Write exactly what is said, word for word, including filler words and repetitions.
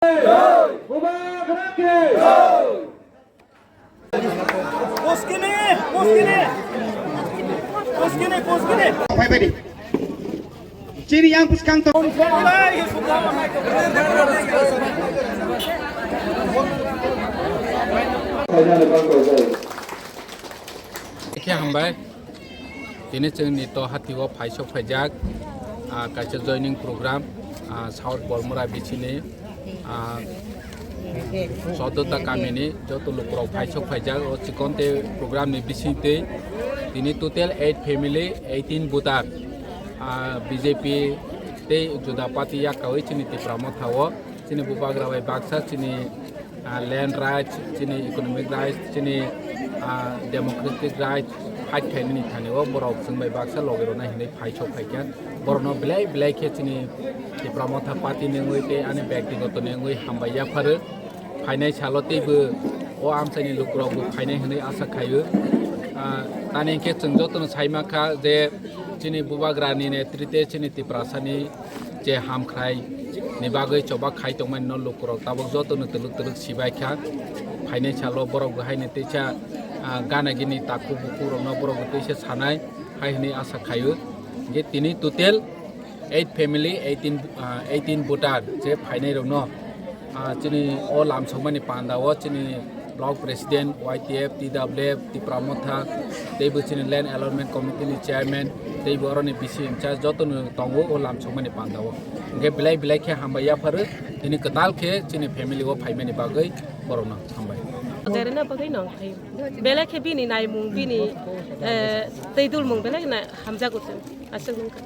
Bubagra ki! Poskini, poskini. Poskini, poskini. Phaibaidi. Chini yang bwskang tong. Khe hambai. Tini chwngni to hatio phaisok phaijak, ah, kaisa joining program, ah, South Bormura bisini, ah, Sodota kamini joto lukurok phaisok phaijak. O chikonte program ni bisingtwi tini total eight family, eighteen voter, ah, B J P tei juda party yakawi chini Tipra Motha o chini bubagra bai baksa chini ah, land rights, chini economic rights, chini, ah, democratic rights fight khainani thani o borok chwng bai baksa logi rwna hinwi phai sok phai kha. Borokno belai belai khe chini Tipra Motha party ni wngwi tei ani byaktigoto ni wngwi hambai yapharo. Phainai salo teibo o amchaini lukurokbo phainai hinwi asa khaio. Ah, tani hinkhe chwng jotono sai mankha je chini bubagrani netrite chini Tiprasani je hamkhrai ni bagwi choba khai tongmani no lukurok tabuk jotono twlwk twlwk sibai kha. Phainai salo borok bo haino teisa, ah, gana gini takhuk bukhuk rokno borok bo teisa sanai hai hwnwi asa khaio. Hinkhe tini total eight family, eighteen, ah, eighteen voter je phainai rokno, ah, chini o lamsokmani panda o chini Block President, Y T F, T W F, Tipra Motha, teibo chini Land Allotment Committee ni Chairman, teibo oroni bisi in charge joto no tongo o lamsokmani panda o. Hinkhe belai belai khe hambai yapharo, tini kwtal khe chini family o phaimani bagwi borokno hambai. Jerena bagwi nong phai. Belai khe bini naimung, bini, eh, tei dulmung belai na hamjago chwng. Aswk nung kha.